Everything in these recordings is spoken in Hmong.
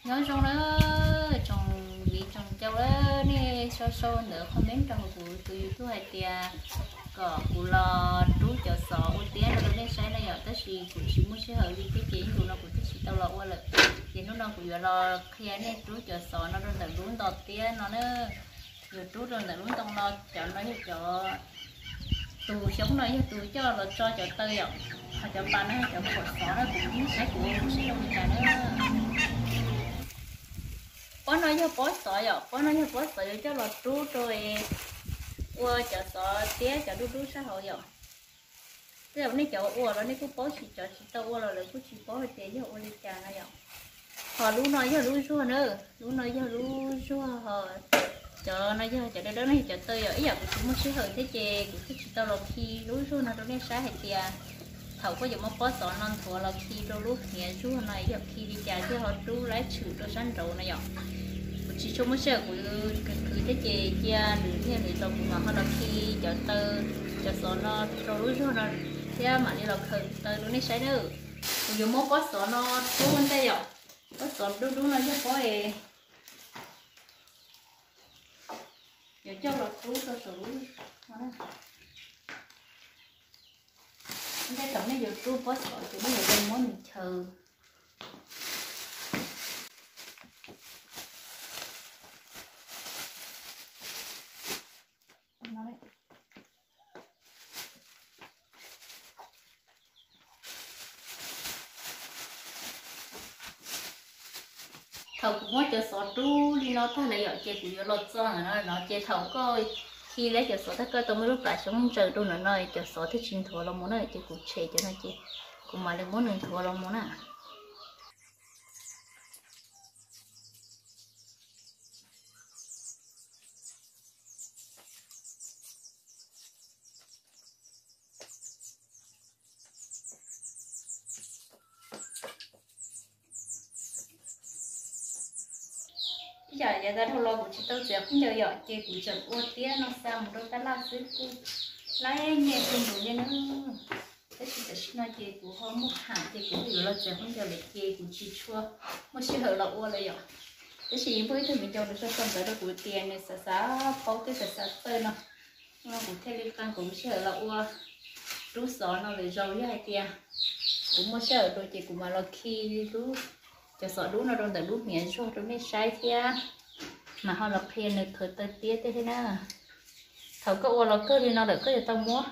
Nyob zoo na, tsoom viv tsoom ncaus, nej sau sau ntawv comment rau kuv tus YouTube hais tias kom kuv los rub cov xov ua tiab no rau nej saib na yom, tab sis kuv tsis muaj sij hawm li thiab ces ib ntus no kuv twb tsis tau los ua lawm. Ces hnub no kuv yuav los qhia nej rub cov xov no rau ntawm lub nto tiab no na. Yuav rub rau ntawm lub nto no, cov no yog cov, tus xyoob no yog tus coj los tso cov taw yom, ho cov pas no yog cov khuam xov na, kuv saib kuv ua sib zoo li cas na. Pob no yog pob xov yom, pob no yog pob xov yuav coj los rub rau ua cov xov tiab cov dub dub sab hauv yom. Tej zaum nej cov ua los nej kuj paub, tsis cov tsis tau ua los lawv kuj tsis paub hais tias yog ua li cas no yom. Ho lub no yog lub zuag na, lub no yog lub zuag, ho cov no yog cov dawb dawb no yog cov taw yom. Ib yam kuv tsis muaj sij hawm thiab ces kuv thiaj tsis tau los khi lub zuag no rau nej saib hais tias thaum koj yuav muab pob xov no nthuav los khi rau lub hniav zuag no yog khi li cas thiaj ho rub laib tshwm rau sab nraud no yom. Kuv tsis tshua muaj sij hawm, kuv khwv khwv thiab ces cia nws niaj nws tau kuv mam ho los khi cov taw, cov xov no rau lub zuag no thiab mam li los khaws taw rau nej saib na. Kuv yuav muab pob xov no rub ua ntej yom. Pob xov dub dub no yog pob es yuav coj los rub rau saum lub no. Ua ntej thaum nej yuav rub pob xov ces nej yuav tau muab nws chaws. Thaum kuv muab cov xov rub li no tag lawm yom, ces kuv yuav los txo ntawm no no, ces thaum koj khi lawm cov xov tag koj tau muab lub plam xyoob ntsaws rau ntawm no, cov xov thiaj tsis nthuav los mus na. Ces kuv tshem cov no ces kuv mam li muab nws nthuav los mus na. Ib yam yav tas dhau los kuv tsis tau txiav khaub ncaws yom, ces kuv tseem ua tiab no xa mus rau tab laj xwb kuj laib nyiaj kawg nkaus li na. Tab sis tam sim no ces kuv ho muaj ham ces kuv yuav los txiav khaub ncaws lawm ces kuv tsis tshua muaj sij hawm los ua lawm yom. Tab sis muaj ib tug viv ncaus nws sau sau ntawv rau kuv tias nws xav xav paub thiab xav xav txawj no, no kuv thiaj li qee kuv sij hawm los ua rub xov no lawm. Zaum yog hais tias kuv muaj sij hawm dua ces kuv mam los khi lub, cov xov dub no rau ntawm lub hniav zuag rau nej saib thiab mam ho los qhia nws khaws taw tiab tej thiab na. Thaum koj ua los kawg li no lawm koj yuav tau muab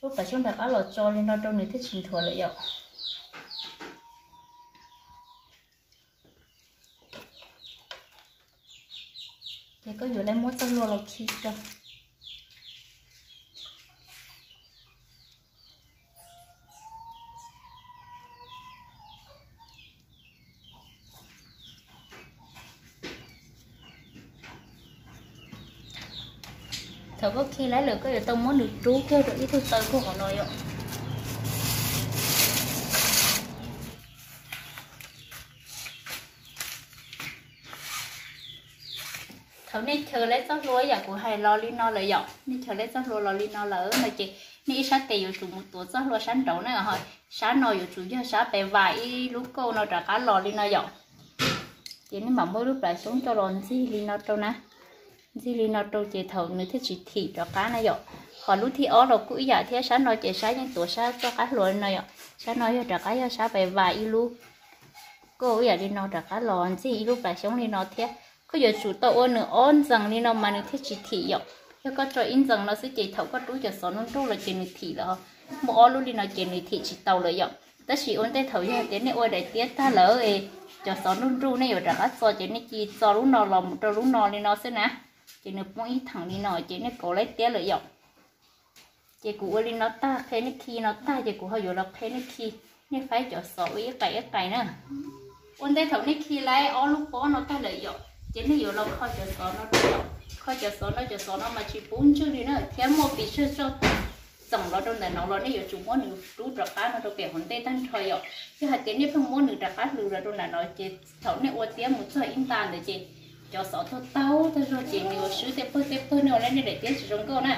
lub plam xyoob nram qab los tso li no rau nws thiaj tsis nthuav lawm yom. Ces koj yuav tau muab txoj hlua los khi rau. Thaum koj khi laib lawm koj yuav tau muab nws rub kiag rau ib tug taw koj hauv no yom. Thaum nej chaws laib txoj hlua ib yam kuv hais los li no lawm yom, nej chaws laib txoj hlua los li no lawm no ces nej ib sab tes yuav tsum mus tuav txoj hlua sab nraud na, ho sab no yuav tsum yog sab pes vas ib lub kauj no rov qab los li no yom. Ces nej mam muab lub plam xyoob coj los ntxig li no rau na, ntxig li no rau ces thaum nws thiaj tsis thim rov qab na yom. Ho lub thib ob los kuj ib yam thiab, sab no ces sab yeej tuav sab txoj qab hlua li no yom, sab no yog rov qab yog sab pes vas ib lub kauj ib yam li no rov qab los ntxig ib lub plam xyoob li no thiab. Koj yuav tsum tau ua nws ob ntxees li no mas nws thiaj tsis thim yom. Yog koj tso ib ntxees no xwb ces thaum koj rub cov xov nruj nruj los ces nws thim lawm, muaj ob lub li no ces nws thim tsis tau lawm yom. Tab sis ua ntej thaum yog tias nej ua daim tiab tag lawm es cov xov nruj nruj nej yuav rov qab txo ces nej cia li txo lub no los mus rau lub no li no xwb na, ces nws poob ib theem li no ces nej kauv laib tiab lawm yom. Ces kuv ua li no tag, qhia nej khi no tag ces kuv ho yuav los qhia nej khi, nej faib cov xov ua ib qais ib qais na. Ua ntej thaum nej khi laib ob lub pob no tag lawm yom, ces nej yuav los kho cov xov no rau yom. Kho cov xov no, cov xov no mas tsis pub ntswj li na, thiab muaj pes tsawg zog txoom los rau ntawm no los nej yuav tsum muab nws rub rov qab no rau pem hauv ntej tag nrho yom. Yog hais tias nej pheej muab nws rov qab hlws los rau ntawm no ces thaum nej ua tiab mus txog ib nta ntawd ces cov xov tuag taug tag zog ces nws yuav swb tej pawg tej pawg, nej ua nej daim tiab tsis zoo nkauj na.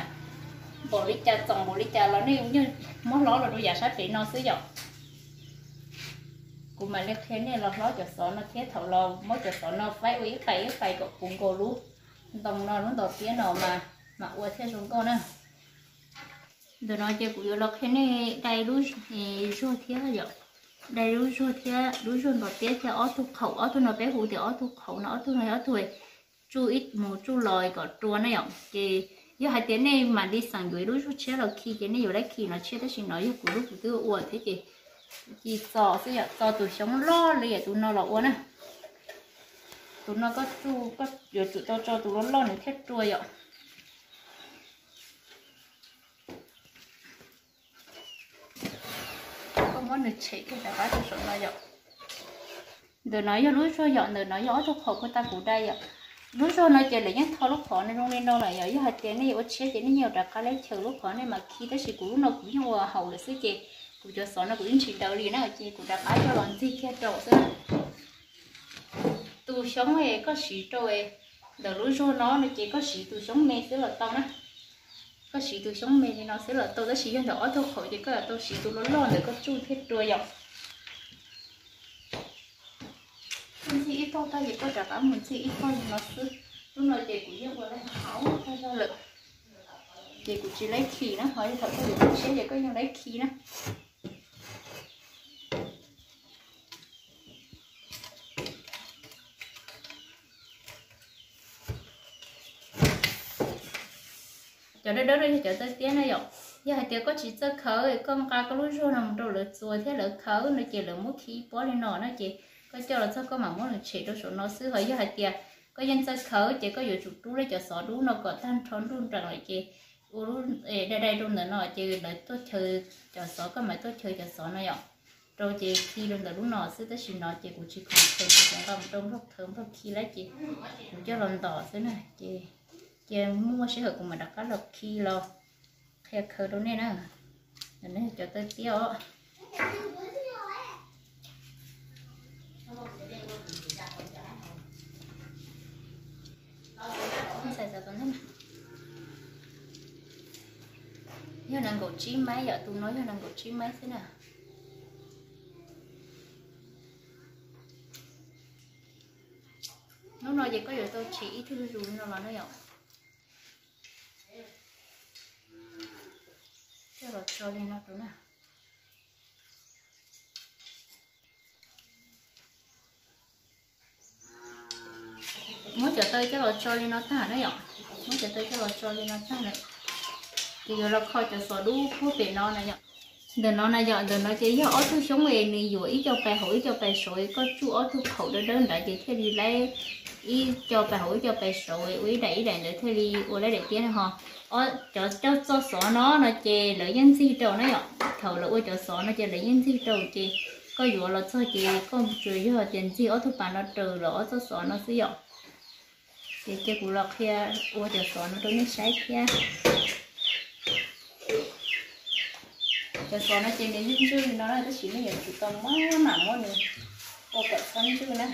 Npaum li cas txoom npaum li cas los nej yeej muab hlob los rau yav sab pem no xwb yom. Kuv mam li qhia nej los hlob cov xov no thiab thaum los muab cov xov no faib ua ib qais ib qais kom puv nkaus lub ntoo no lub ntos tiab no mas mam ua thiaj zoo nkauj na. Ntawm no ces kuv yuav los qhia nej dai lub zuag thiab yom, dai lub zuag thiab lub zuag ntos tiab thiab ob tug qhaum, ob tug no peb hu tias ob tug qhaum no, ob tug no ob tug tsuj ib mus tsuj los kom rua na yom. Ces yog hais tias nej mam li xav yuav ib lub zuag tshiab los khi ces nej yuav tau khi no tshiab, tab sis no yog kuv lub kuv twb ua thiab ces ci txo xwb yom, txo tus xyoob loj li tus no los ua na. Tus no koj tsuj koj yuav tsum tau tso tus loj loj nws thiaj rua yom. Koj muab nws tshem kiag rov qab rau saum no yom. Ntawm no yog lub zuag yom, ntawm no yog ob tug qhaum kuv tau kuv dai yom. Lub zuag no ces lawv yeej tho lub qhov no zoo li no lawm yom, yog hais tias nej yuav ua tshiab ces nej yeej rov qab leb chaws lub qhov nej mam khi, tab sis kuv lub no kuv yeej ua haum lawm xwb ces kuv cov xov no kuv yeej tsis daws li na, ces kuv rov qab coj los ntxig kiag rau xwb. Tus xyoob koj siv rau ntawm lub zuag no no ces koj siv tus xyoob me xwb los tau na. Koj siv tus xyoob me li no xwb los tau, tab sis yog ntawm ob tug qhaum ces koj yuav tau siv tus loj loj ntawm koj tsuj thiaj rua yom. Koj ntxig ib tog tag ces koj rov qab mus ntxig ib tog li no xwb. Lub no ces kuv yeej ua lawm, ces kuv tsis leb khi na, ho yog thaum koj yuav ua tshiab ces koj yeej leb khi na. Cov dawb dawb no yog cov tawj tiab na yom. Yog hais tias koj tsis txawj khawb, koj nqa koj lub zuag no mus rau lawv txuas thiab lawv khawb no ces lawv muab khi pob li no na, ces koj coj los txog koj mam muab nws tshem rau saum no xwb. Ho yog hais tias koj yeej txawj khawb ces koj yuav tsum rub lawv cov xov dub no kom tag nrho nruj nrees lawm ces ua lub dai dai rau ntawm no ces lawv tuaj chaw cov xov, koj mam tuaj chaw cov xov no yom. Rau ces khi rau ntawm lub no xwb, tab sis no ces kuv tsis khoom chaw ces kuv nqa mus rau nplog khawb nplog khi lawm ces kuv coj los ntos xwb na. Ces cia muaj sij hawm kuv mam rov qab los khi los qhia khawb rau nej na. Cov tawj tiab os. Yog nees nkaum tsib maib yom, tus no yog nees nkaum tsib maib xwb na. Lub no ces koj yuav tau tshem ib tug zuj zus no los na yom. Coj los tso li no rau na. Muab cov tawj coj los tso li no tag na yom. Muab cov tawj coj los tso li no tag lawm ces yuav los kho cov xov dub puag pem no na yom. Ntawm no na yom, ntawm no ces yog ob tug xyoob es nws yuav ib co pais hauv ib co pais saud, koj tsuj ob tug qhaum dawb dawb nrad ces thiaj li laib ib co pais hauv ib co pais saud ua ib daim ib daim ntawd thiaj li ua laib daim tiab na ho. Cov coj txoj xov no no ces lawv yeej ntxig rau na yom. Thaum lawv ua cov xov no ces lawv yeej ntxig rau ces koj yuav los txog ces koj tsuas yog tias ntxig ob tug pas no raws lawv ob txoj xov no xwb yom. Ces cia kuv los qhia ua cov xov no rau nej saib thiab. Cov xov no ces nws ntswj ntswj li no na, tab sis nej yuav tsum tau maj mam muab nws ua kom txhob ntswj na,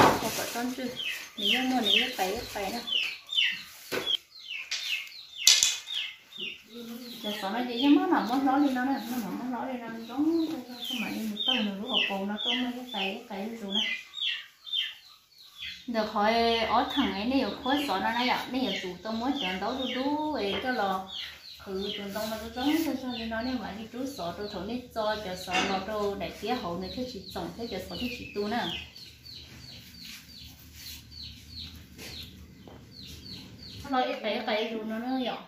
ua kom txhob ntswj, nws yeej muaj nws ib qais ib qais na. Cov xov no ces yeej maj mam muab hlob li no na, maj mam muab hlob li no zoo, koj mam li mus taug nws lub hauv paus no tuaj muaj ib qais ib qais zuj zus na. Ntawm qhov ob theem nej yuav khuab xov no na yom, nej yuav tsum tau muab cov ntaub dub dub es coj los qhwv tus ntoo no zoo zoo tag zog li no, nej mam li rub xov rau thaum nej txo cov xov los rau daim tiab hauv nws thiaj tsis txoom thiab cov xov thiaj tsis tu na. Los ib qais ib qais zus no na yom.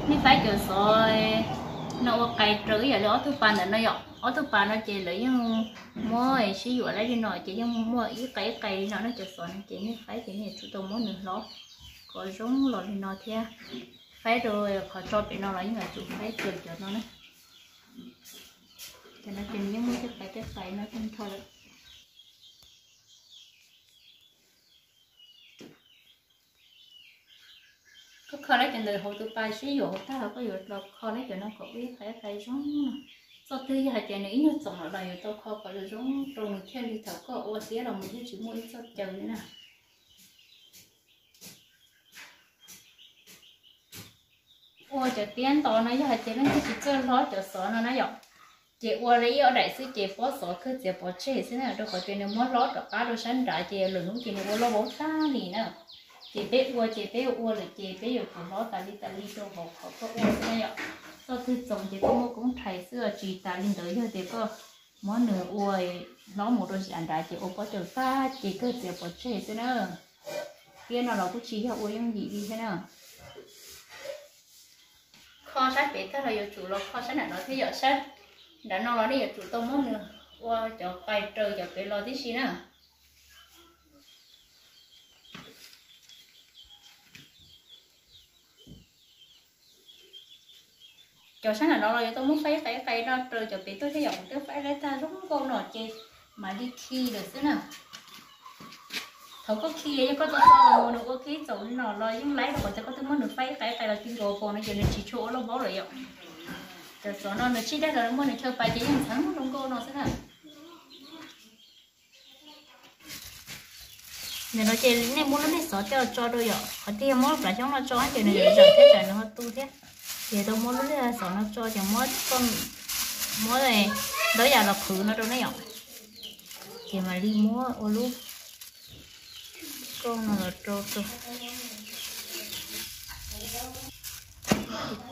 Nej faib cov xov no ua qais raws ib yam li ob tug pas ntawm no yom. Ob tug pas no ces lawv yeej muab sib yuam laib li no ces yeej muaj ib qais ib qais li no na. Cov xov no ces nej faib ces nej yuav tsum tau muab nws hlob kom zoo los li no thiab. Faib rau qhov tso pem no los yeej yuav tsum faib raws cov no na. Cov no ces nws yeej muaj tej qais tej qais no tag nrho lawm. Koj kho lawm cov ntawm hauv tus pas sib yuam hauv tag los koj yuav los kho lawm cov no kom ua ib qais ib qais zoo no. Txoj twg yog hais tias nws ib nyuag txoom lawm los yuav tau kho kom zoo zoo rau nws thiaj li thaum koj ua tiab los mus thiaj tsis muaj ib txoj caw li na. Ua cov tiab nto no yog hais tias leej twg tsis txawj hlob cov xov no na yom, Ces ua li ib ob daim xwb ces pob xov kawg txiav pov tseg xwb na, rau qhov tias nws muab hlob rov qab rau sab nrad ces lwm hnub ces nws ua loj vauv tag li na. Ces peb ua ces peb ua lawm ces peb yuav tsum hlob tas li tas li rau hauv qhov koj ua xwb na yom. Txoj twg txoos ces koj muab koob rhais xwb, tsis tas li ntawd yog tias koj muab nws ua hlob mus rau sab nrad ces ua pob caus tag ces kawg txiav pov tseg xwb na. Tiab no los kuj tsis yog ua yooj yim li thiab na. Kho sab pem tag los yuav tsum los kho sab nram no thiab yom, sab nram no los nej yuav tsum tau muab nws ua cov qais raws cov pem los tib si na. Cov sab nram no los yuav tau muab faib qais qais no raws cov pem tuaj thiab yom, kuv twb faib laib tag zoo nkauj no ces mam li khi lawm xwb na. Thaum koj khi yog koj tau txo los nws ua khi txaus li no los yeej laib rau qhov tias koj twb muab nws faib qais qais los khi nkaus pob no ces nws tsis tshua ua loj vauv lawm yom. Cov xov no nws sib daj los muab nws chaw pais ces yeej ntxheev zoo nkauj no xwb na. Ntawm no ces nej muab lub nej xov coj los tso rau yom, qhov tiag muab plav xyoob no tso ces nws yuav zawm thiab tsam nws ho tu thiab. Ces tau muab lub nej xov no tso ces muab, muab ntau yam los qhwv no rau nej yom. Ces mam li muab ua lub koj no los rau rau.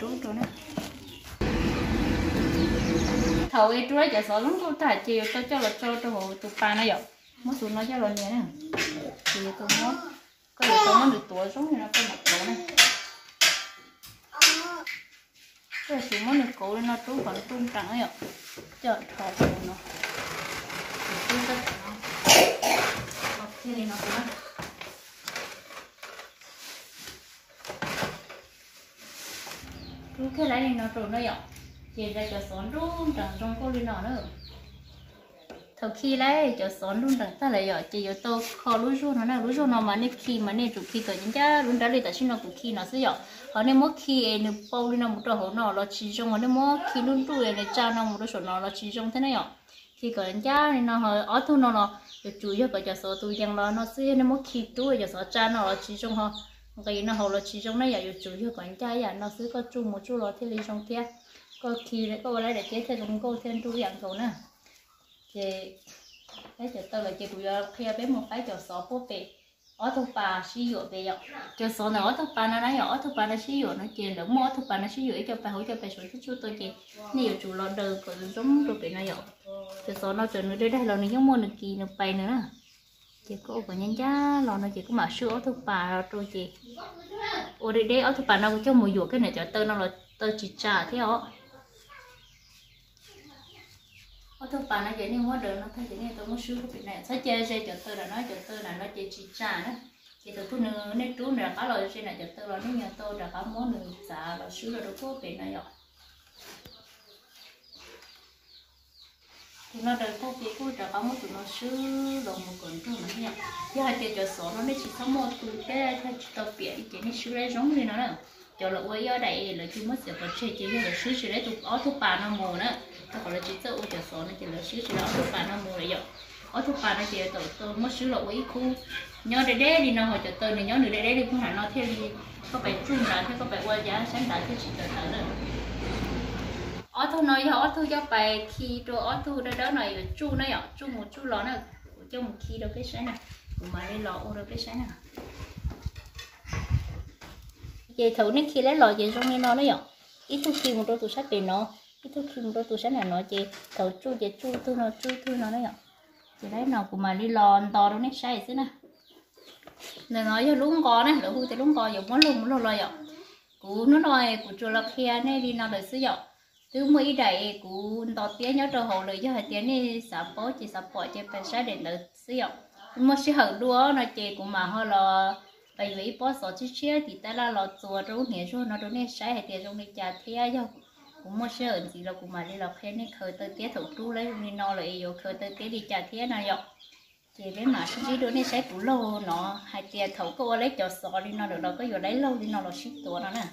Rub rau na. Thaum es rub cov xov zoo nkauj tag ces yuav tau coj los tso rau hauv tus pas no yom. Muab tus no coj los nias na. Ces yuav tau muab, koj yuav tau muab nws tuav zoo li no koj mam kauv na. Koj yuav tsum muab nws kauv li no rub kom nws tu nrees yom. Coj rho rau no. Rub rau no. Rub kiag li no rau na. Rub kiag li no rau na yom. Ces nrad cov xov nruj nrees zoo nkauj li no na. Thaum khi lawm cov xov nruj nrees tag lawm yom, ces yuav tau kho lub zuag no na. Lub zuag no mas nej khi mas nej tsum khi kom ncaj ncaj lub nrab li tam sim no kuv khi no xwb yom. Ho nej muab khi es nws pau li no mus rau hauv no los tsis zoo, ho nej muab khi nruj nruj es nws tsa no mus rau saum no los tsis zoo thiab na yom. Khi kom ncaj li no, ho ob tug no los yuav tsum yog kom cov xov tus yees los no xwb, yog nej muab khi rub cov xov tsa no los tsis zoo, ho nqis no hauv los tsis zoo na yom. Yuav tsum yog kom ncaj ib yam no xwb koj tsuj mus tsuj los thiaj li zoo thiab. Koj khi koj ua laib daim tiab thiaj zoo nkauj thiaj nruj ib yam nkaus na. Ces faib cov taw lawm ces kuv yuav qhia peb mus faib cov xov puag pem ob tug pas sib yuam pem yom. Cov xov ntawm ob tug pas no na yom, ob tug pas no sib yuam no ces lawv muaj ob tug pas no sib yuam ib co pais hauv ib co pais saud tib tsuj tau ces nej yuav tsum los daws kom zoo rau pem no yom. Cov xov no txawm nws daig daig los nws yeej muaj nws kis nws pais nws na. Ces koj ua kom ncaj ncaj los no ces koj mam swb ob tug pas los rau ces ua deb deb ob tug pas no kuv coj mus yuam kiag nws cov taw no los taw tsis tsa thiab os. Ob tug pas no ces nej muab daws no tag ces nej tau muab swb rau pem na, txhob cia ze cov taw nram no, cov taw nram no ces tsis tsa na. Ces thaum twg nws nej rub nws rov qab los ze nram cov taw los nej yuav tau rov qab muab nws txav los swb rau rau puag pem no yom. Tus no daws tag ces kuj rov qab muab tus no swb los mus kom nrog no thiab. Yog hais tias cov xov no nej tsis txhob muaj tu thiab thiaj tsis tau piam li ces nej swb laib zoo li no na. Cov lawv ua ib ob daim es lawv cia muab txiav pov tseg ces yog lawv swb tsis laib tus ob tug pas no mus na, rau qhov lawv tsis txawj ua cov xov no ces lawv swb tsis laib ob tug pas no mus lawm yom. Ob tug pas no ces yuav tau muab swb los ua ib khub nyob deb deb li no, ho cov taw nws nyob nws deb deb li puag nram no thiaj li koj pais tsuj nrad thiab koj pais ua yav sab nrad thiaj tsis tawv tawv na. Ob tug no yog ob tug coj pais khi rau ob tug dawb dawb no yuav tsuj na yom, tsuj mus tsuj los na. Kuv coj mus khi rau peb saib na, kuv mam li los ua rau peb saib na. Ces thaum nej khi laib los ces zoo li no na yom, ib tug khi mus rau tus sab pem no, ib tug khi mus rau tus sab nram no ces thaum tsuj ces tsuj tug no tsuj tug no na yom. Ces laib no kuv mam li los ntos rau nej saib xwb na. Ntawm no yog lub nqos na, lawv hu tias lub nqos yuav muab laug mus laug los yom. Kuv hnub no kuv tsuas los qhia nej li no lawm xwb yom. Twb muaj ib daim kuv ntos tiab nyob rau hauv lawm, yog hais tias nej xav paub ces xav pom ces pais saib daim ntawd xwb yom. Muaj sij hawm dua no ces kuv mam ho los pais yuav ib pob xov tshiab tshiab tim tab laj los txuas rau lub hniav zuag no rau nej saib hais tias zoo li cas thiab. Yog kuv muaj sij hawm ntxiv los kuv mam li los qhia nej khaws taw tiab thaum rub laib zoo li no lawm es yuav khaws taw tiab li cas thiab no yom. Ces peb mam sib ntsib dua nej saib kuv laug no hais tias thaum koj ua laib cov xov li no lawm los koj yuav laib laug li no los sib tuav no na.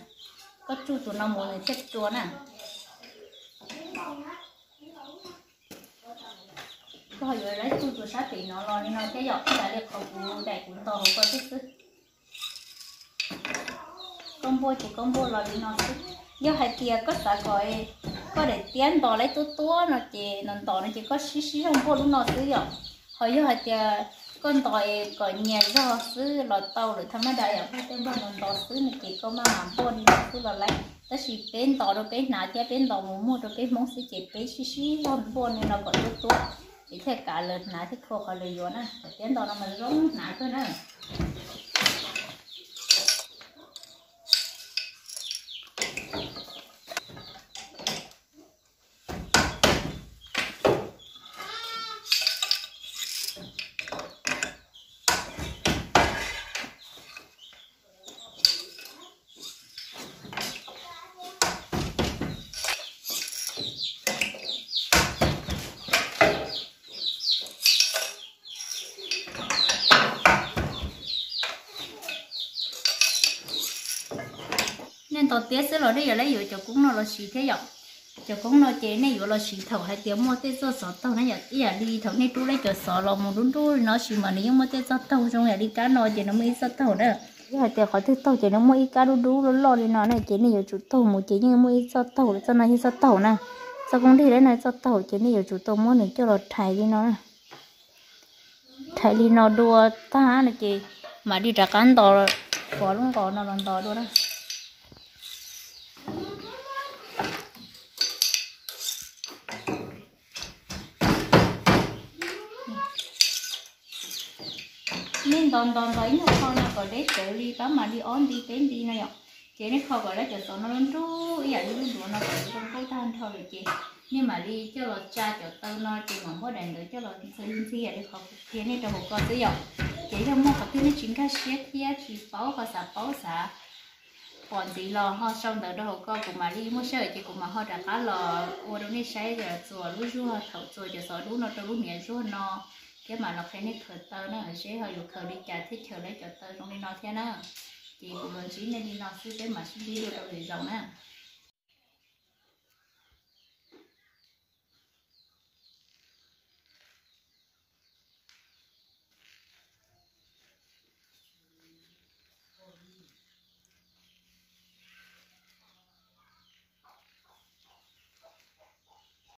Koj tsuj tus no mus nws thiaj tua na. Koj ho yuav laib tsuj tus sab pem no los li no thiab yom, ib yam li qhov kuv daim kuv ntos hauv ko xwb xwb. Koj npuaj ces koj npuaj los li no xwb. Yog hais tias koj xav kom Koj daim tiab ntos lawm tuab tuab no ces ntos ntos no ces koj sib sib zog npuaj lub no xwb yom. Ho yog hais tias koj ntos es kom nyias zog xwb los tau lawm, thaj mab dab yom, koj thiaj npaj ntos ntos xwb no ces koj maj mam npuaj li no xwb los lawm. Tab sis peb ntos rau peb hnav thiab peb ntos mus muag rau peb Hmoob xwb ces peb sib sib zog npuaj li no kom tuab tuab ces thiaj kav lawv hnav thiab khua qhov lawv yuav na. Tiab ntos no mas zoo hnav kawg na. Nej ntos tiab xwb los nej yuav, nej yuav cov koob no los siv thiab yom. Cov koob no ces nej yuav los siv thaum hais tias muaj tej txoj xov taug na yom, ib yam li thaum nej rub lawm cov xov los mus dub dub li no sis mas nws yeej muaj tej txoj taug zoo yam li kab no ces nws muaj ib txoj taug na. Yog hais tias qhov twg taug ces nws muaj ib kab dub dub loj loj li no na ces nej yuav tsum taug mus ces yeej muaj ib txoj taug, txoj no yog txoj taug na. Txoj koob deg lawm no txoj taug ces nej yuav tsum tau muab nws coj los rhais li no na. Rhais li no dua tag no ces mam li rov qab ntos, pov lub nqos no los ntos dua na. Nej ntos ntos ntos ib nyuag qho no kom deb tsawv li pab mam li ob nti peb nti no yom. Ces nej kho kom lawv cov xov no lub nruj ib yam li lub duav no kom zoo nkauj tag nrho lawm ces nej mam li coj los tsa cov taw no ces mam muab daim ntawd coj los ntxig ntxig yam li qhov kuv qhia nej rau hauv ko xwb yom. Ces yog muaj qhov twg nej tsis nkag siab thiab tsis paub ho xav paub xav pom ntxiv los ho sau ntawv rau hauv ko kuv mam li muaj sij hawm ces kuv mam ho rov qab los ua rau nej saib txuas lub zuag thaum txuas cov xov dub no rau lub niam zuag no thiab mam los qhia nej khaws taw na seb ho yuav khaws li cas thiaj chaws lawv cov taw zoo li no thiab na. Ces kuv los ntsib nej li no xwb peb mam sib ntsib dua rau lwm zaus na.